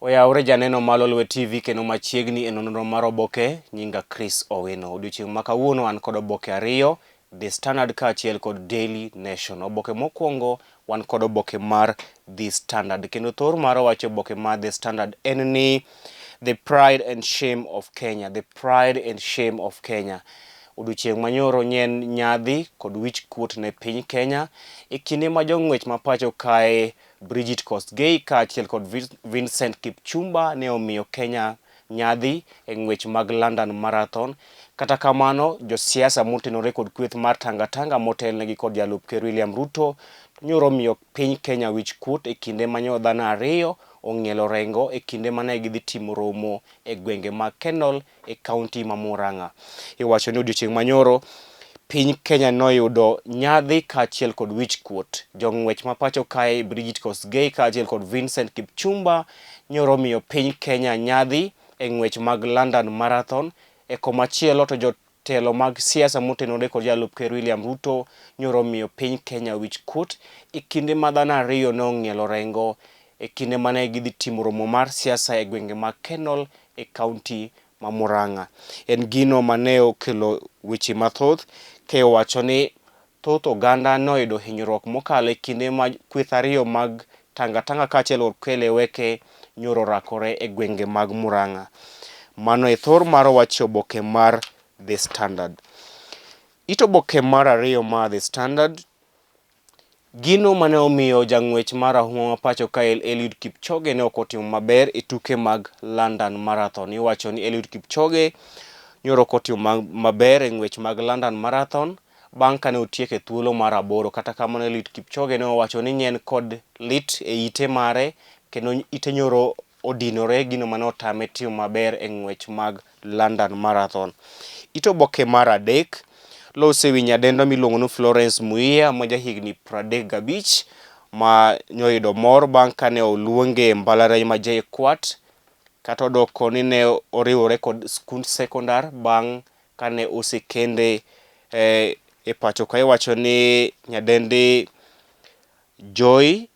Oyawore janeno ma Lolwe TV kendo machiegni e nonro mar oboke, nyinga Chris Owino. Odiochieng' ma kawuono an kod oboke ariyo, The Standard kaachiel kod Daily Nation. Oboke mokwongo wan kod oboke mar The Standard kendo thor mar wacho oboke mar The Standard en ni The Pride and Shame of Kenya, The Pride and Shame of Kenya. Odiochieng' manyoro nyen nyadhi kod wich kuot ne piny Kenya e kinde ma jong'wech ma pacho kae Brigid Kosgei kaachiel kod Vincent Kipchumba ne omiyo Kenya nyadhi e ng'wech mag London Marathon. Kata kamano, josiasa motenore kod kweth mar Tanga Tanga motelnegi kod jalup ker William Ruto nyoro omiyo piny Kenya wich kuot e kinde ma nyo dhano ariyo ong'ielo rengo e kinde mane gidhi timo romo e gwenge mag Kenol e kaunti ma Murang'a. Iwacho ni odiochieng' manyoro piny Kenya noyudo nyadhi kaachiel kod wich kuot. Jong'wech ma pacho kae Brigid Kosgei kaachiel kod Vincent Kipchumba nyoro omiyo piny Kenya nyadhi e ng'wech mag London Marathon. E komachielo to jotelo mag siasa motenore kod jalup ker William Ruto nyoro omiyo piny Kenya wich kuot e kinde ma dhano ariyo ne ong'ielo rengo e kinde mane gidhi timo romo mar siasa e gwenge mag Kenol e kaunti ma Murang'a. En gino mane okelo weche mathoth ka iwacho ni thoth oganda noyudo hinyruok mokalo e kinde ma kweth ariyo mag Tanga Tanga kaachiel kod Kieleweke nyoro orakore e gwenge mag Murang'a. Mano e thor mar wach e oboke mar The Standard. It oboke mar ariyo mar The Standard Gino mane omiyo jang'wech mar rahuma ma pacho kae Eliud Kipchoge ne ok otimo maber e tuke mag London Marathon. Iwacho ni Eliud Kipchoge nyoro ok otimo maber e ng'wech mag London Marathon bang' kane otieko e thuolo mar aboro. Kata kamano Eliud Kipchoge ne owacho ni ne en kod lit e ite mare kendo ite nyoro odinore gino mane otame timo maber e ng'wech mag London Marathon. It oboke mar adek lose wi nyadendo miluongo ni Florence Muia ma jahigni 35 ma nyoyudo mor bang' kane oluonge e mbalariany ma JKUAT kata odoko ni ne oriwore kod skund sekondar bang' kane osekende e pacho ka iwacho ni nyadendi Joy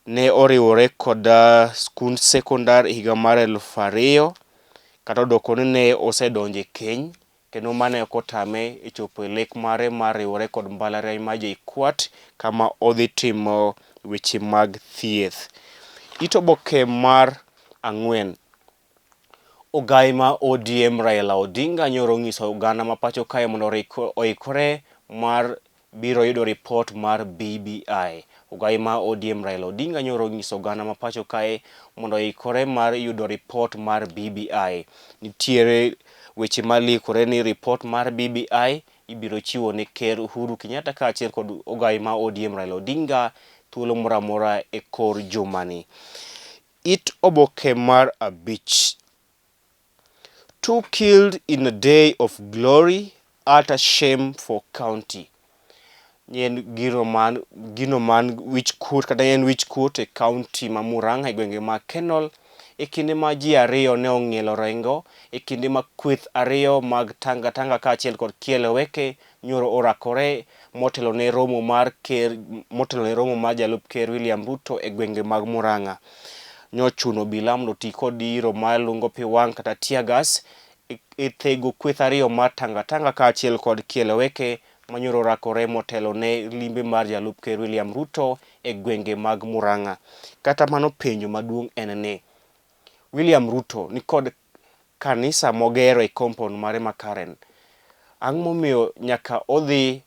ne oriwore kod skund sekondar e higa mar 2000 kata odoko ni ne osedonjo e keny kendo mano ne ok otame e chopo e lek mare mar riwore kod mbalariany mar JKUAT kama odhi timo weche mag thieth. It oboke mar ang'wen. Ogai ma ODM Raila Odinga nyoro onyiso oganda ma pacho kae mondo oikore mar biro yudo ripot mar BBI. Ogai ma ODM Raila Odinga nyoro onyiso oganda ma pacho kae mondo oikore mar yudo ripot mar BBI. Nitiere weche malikore ni ripot mar BBI ibiro chiwo ne Ker Uhuru Kenyatta kaachiel kod ogai ma ODM Raila Odinga thuolo moro amora e kor jumani. It oboke mar abich. Two killed in a day of glory, utter shame for county. En gino man, gino man wich kuot kata en wich kuot e kaunti ma Murang'a e gwenge mag Kenol e kinde ma ji ariyo ne ong'ielo rengo e kinde ma kweth ariyo mag Tanga Tanga kaachiel kod Kieleweke nyoro orakore motelo ne romo mar ker motelo ne romo mar jalup ker William Ruto e gwenge mag Murang'a. Nyochuno obila mondo oti kod iro mar lungo pi wang' kata tear gas e thego kweth ariyo mar Tanga Tanga kaachiel kod Kieleweke manyoro orakore motelo ne limbe mar jalup ker William Ruto e gwenge mag Murang'a. Kata mano penjo maduong' en ni William Ruto nikod kanisa mogero e compound mare ma Karen. Ang'o momiyo nyaka odhi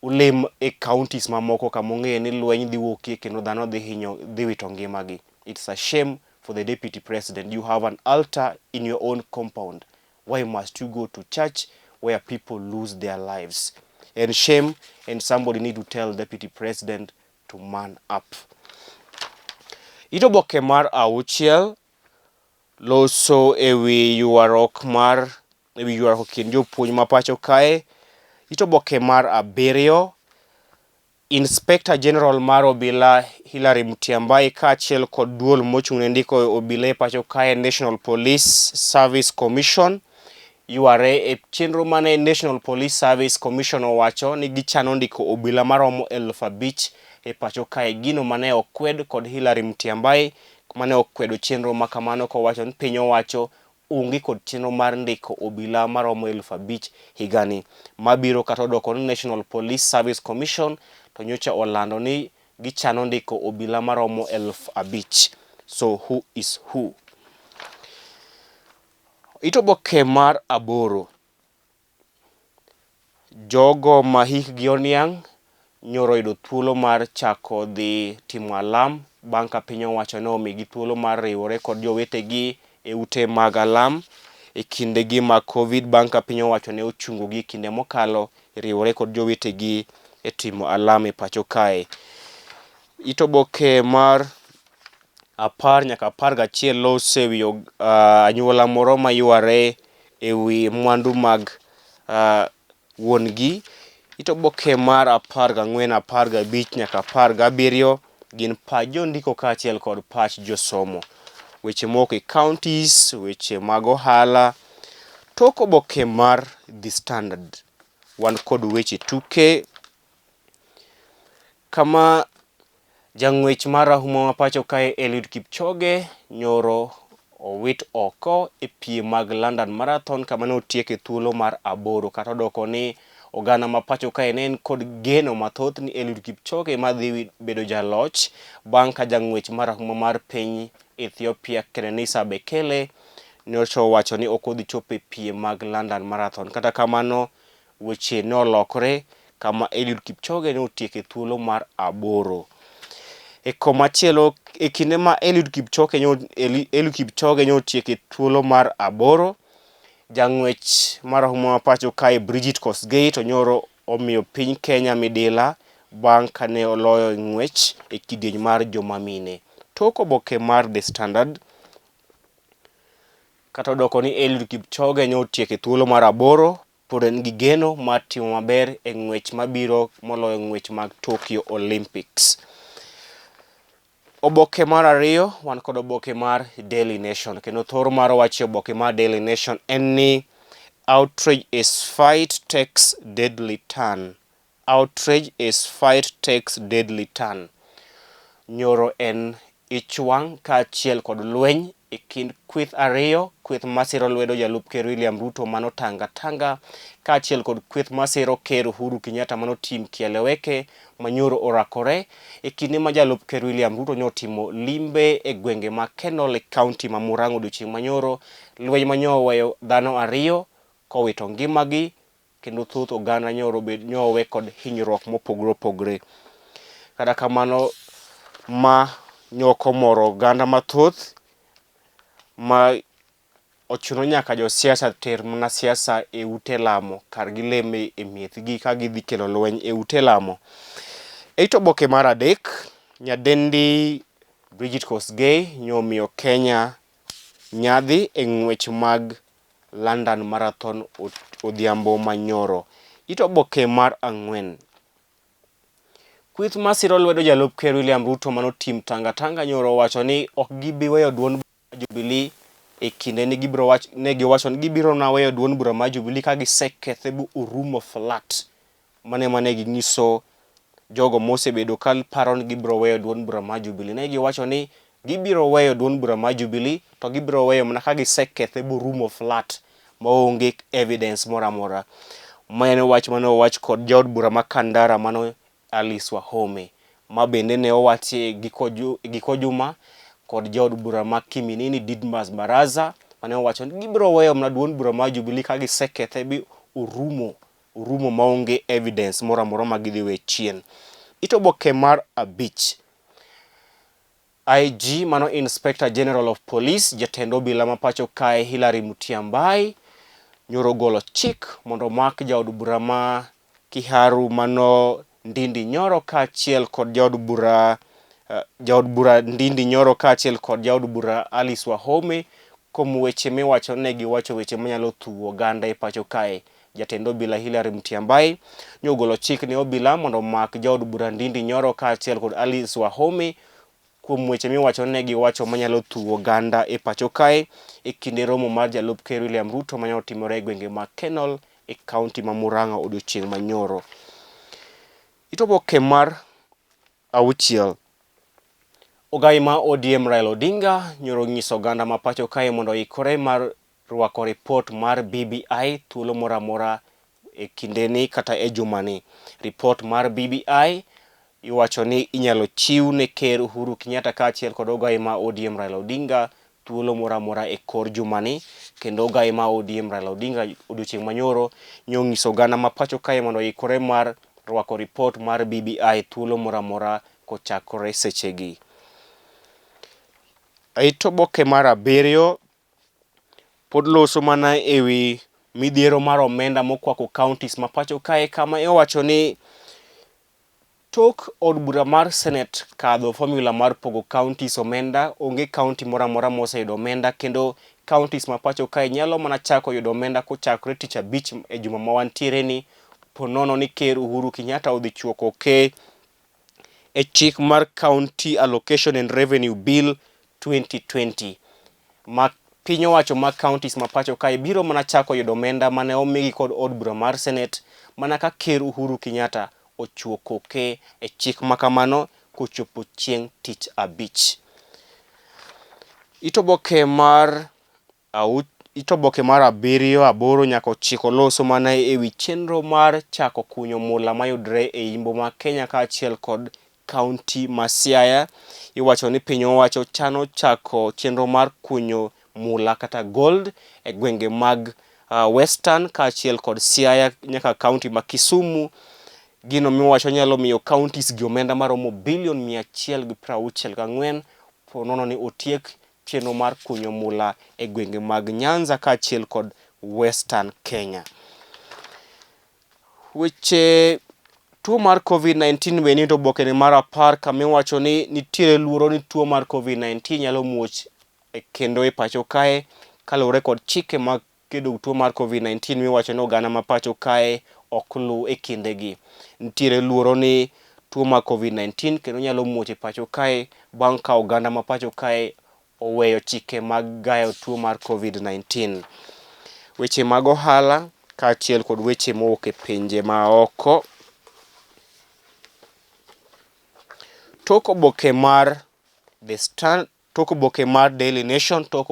olim e counties mamoko kama ong'eyo ni lweny dhi wuokie kendo dhano dhi hinyo dhi wito ngimagi. It's a shame for the deputy president. You have an altar in your own compound. Why must you go to church where people lose their lives? And shame and somebody need to tell deputy president to man up. It oboke mar auchiel loso e wi ywaruok mar e wi ywaruok e kind jopuonj ma pacho kae. It oboke mar abiriyo, Inspector General mar obila Hillary Mutyambai kaachiel kod duol mochung' ne ndiko obila e pacho kae National Police Service Commission yware e chenro mane National Police Service Commission owacho ni gichano ndiko obila maromo 5,000 e pacho kae, gino mane okwed kod Hillary Mutyambai. mane okwedo chenro ma kamano kowacho ni piny owacho onge kod chenro mar ndiko obila maromo 5,000 higani mabiro kata odoko ni National Police Service Commission to nyocha olando ni gichano ndiko obila maromo 5,000. So who is who? It oboke mar aboro. Jogo ma hikgi oniang' nyoro oyudo thuolo mar chako dhi timo alam bang' ka piny owacho ne omigi thuolo mar riwore kod jowetegi e ute mag alam e kindegi mag Covid bang' ka piny owacho ne ochungogi e kinde mokalo e riwore kod jowetegi e timo alam e pacho kae. It oboke mar 10 nyaka 11 losewi anyuola moro mayware e wi mwandu mag wuon gi. It oboke mar 14, 15 nyaka 17 gin pach jondiko kaachiel kod pach josomo. Weche moko e counties, weche mag ohala. Tok oboke mar The Standard, wan kod weche tuke kama Jang'wech mar rahuma ma pacho kae Eliud Kipchoge nyoro owit oko e piem mag London Marathon kama ne otieke thuolo mar aboro kata odoko ni oganda ma pacho kae ne en kod geno mathoth ni Eliud Kipchoge ema dhi bedo jaloch bang' ka jang'wech mar rahuma mar piny Ethiopia Kenenisa Bekele nyocha owacho ni ok odhi chopo e piem mag London Marathon. Kata kamano Weche nolokore kama Eliud Kipchoge ne otieko e thuolo mar aboro. E komachielo, e kinde ma Eliud Kipchoge Eliud Kipchoge ne otieko e thuolo mar aboro, jang'wech marahuma ma pacho kae Brigid Kosgei to nyoro omiyo piny Kenya midila bang' kane oloyo ng'wech e kidieny mar joma mine. Tok oboke mar The Standard, kata odoko ni Eliud Kipchoge ne otieko e thuolo mar aboro, pod en gi geno mar timo maber e ng'wech mabiro moloyo ng'wech mag Tokyo Olympics. Oboke mar ariyo wan kod oboke mar Daily Nation kendo thor mar wach e oboke mar Daily Nation en ni outrage is fight takes deadly turn. Outrage is fight takes deadly turn. Nyoro en ich wang' kaachiel kod lweny e kind kweth ariyo, kweth masiro lwedo jalup ker William Ruto mano Tanga Tanga kaachiel kod kweth masiro ker Uhuru Kenyatta mano Team Kieleweke manyoro orakore e kinde ma jalup ker William Ruto nyotimo limbe e gwenge ma Kenol e kaunti ma Murang'a odiochieng' manyoro, lweny manyo oweyo dhano ariyo kowito ngimagi kendo thoth oganda nyoro bed nyowe kod hinyruok mopogore opogore. Kata kamano ma nyoko moro oganda mathoth ma ochuno nyaka josiasa ter mana siasa e ute lamo kar gileme e miechgi ka gidhi kelo lweny e ute lamo. E it oboke mar adek, nyadendi Bridget Kosgei nyomiyo Kenya nyadhi e ng'wech mag London Marathon odhiambo manyoro. It oboke mar ang'wen. Kweth masiro lwedo jalup ker William Ruto mano tim Tanga Tanga nyoro owacho ni ok gibi weyo duond bura Jubilee e kinde ni gibiro wach ne giwacho ni gibiro na weyo duond bura mar Jubilee ka gisekethe bu orumo flat. Mano ema ne ginyiso jogo mosebedo ka paro ni gibiro weyo duond bura mar Jubilee. Ne giwacho ni gibiro weyo duond bura mar Jubilee to gibiro weyo mana ka gisekethe borumo flat maonge evidence moro amora. Ma en wach mane owach kod jaod bura ma Kandara mano Alice Wahome ma bende ne owachi e giko juma kod jaod bura ma Kiminini Didmus Barasa mane owacho ni gibiro weyo mana duond bura mar Jubilee ka gisekethe bi orumo orumo maonge evidence moro amora ma gidhi we chien. It oboke mar abich. IG mano Inspector General of Police jatend obila ma pacho kae Hillary Mutyambai nyoro ogolo chik mondo omak jaod bura ma Kiharu mano Ndindi Nyoro kaachiel kod jaod bura jaod bura Ndindi Nyoro kaachiel kod jaod bura Alice Wahome kuom weche miwacho ne giwacho weche manyalo thuwo oganda e pacho kae. Jatend obila Hillary Mutyambai nyogolo chik ne obila mondo omak jaod bura Ndindi Nyoro kaachiel kod Alice Wahome kuom weche miwacho ne giwacho manyalo thuwo oganda e pacho kae e kinde romo mar jalup ker William Ruto mane otimore e gwenge mag Kenol e kaunti ma Murang'a odiochieng' manyoro. It oboke mar auchiel. Ogai ma ODM Raila Odinga nyoro onyiso oganda ma pacho kae mondo oikore mar rwako ripot mar BBI thuolo moro amora e kindeni kata e jumani. Ripot mar BBI iwacho ni inyalo chiw ne Ker Uhuru Kenyatta kaachiel kod ogai ma ODM Raila Odinga thuolo moro amora e kor jumani kendo ogai ma ODM Raila Odinga odiochieng' manyoro nyonyiso oganda ma pacho kae mondo oikore mar rwako ripot mar BBI thuolo moro amora kochakore sechegi. It oboke mar abiriyo pod loso mana ewi midhiero mar omenda mokwako counties ma pacho kae kama iwacho ni tok od bura mar Senate kadho formula mar pogo counties omenda, onge county moro amora moseyudo omenda kendo counties ma pacho kae nyalo mana chako yudo omenda kochakore tich abich e juma ma wantiere ni po nono ni Ker Uhuru Kenyatta odhi chuoko ke e chik mar County Allocation and Revenue Bill 2020 ma piny owacho mag counties ma pacho kae biro mana chako yudo omenda mane omigi kod od bura mar Senate mana ka Ker Uhuru Kenyatta ochuo koke e chik ma kamano kochopo chieng' tich abich. It oboke mar It oboke mar abiriyo, aboro nyaka ochiko loso mana e wi chenro mar chako kunyo mula mayudre e imbo ma Kenya kaachiel kod kaunti ma Siaya. Iwacho ni piny owacho chano chako chenro mar kunyo mula kata gold e gwenge mag Western kaachiel kod Siaya nyaka kaunti ma Kisumu. Gino miwacho nyalo miyo counties gi omenda maromo bilion 164 po nono ni otiek chenro mar kunyo mula e gwenge mag Nyanza kaachiel kod Western Kenya. Weche tuo mar COVID-19 be ni to obokene mar apar kama iwacho ni nitiere luoro ni tuo mar COVID-19 nyalo muoch kendo e pacho kae kaluwore kod chike mag kedo gi tuo mar COVID-19 miwacho ni oganda ma pacho kae ok luw e kindegi. Nitiere luoro ni tuo mar COVID-19 kendo nyalo muoch e pacho kae bang' ka oganda ma pacho kae oweyo chike mag gayo tuo mar COVID-19. Weche mag ohala kaachiel kod weche mowuok e pinje ma oko. Tok oboke mar The Stand Tok oboke mar Daily Nation, tok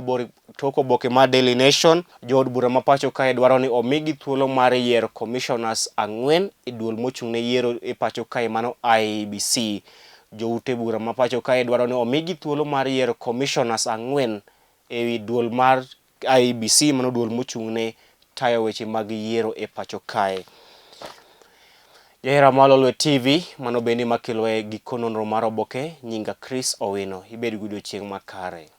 tok oboke mar Daily Nation, jood bura ma pacho kae dwaro ni omigi thuolo mar yiero commissioners ang'wen e duol mochung' ne yiero e pacho kae mano IEBC. Joute bura ma pacho kae dwaro ni omigi thuolo mar yiero commissioners ang'wen e duol mar IEBC mano duol mochung' ne tayo weche mag yiero e pacho kae. Jahera mar Lolwe TV, mano bende makelo e giko nonro mar oboke, nyinga Chris Owino. Ibed gi odiochieng' makare.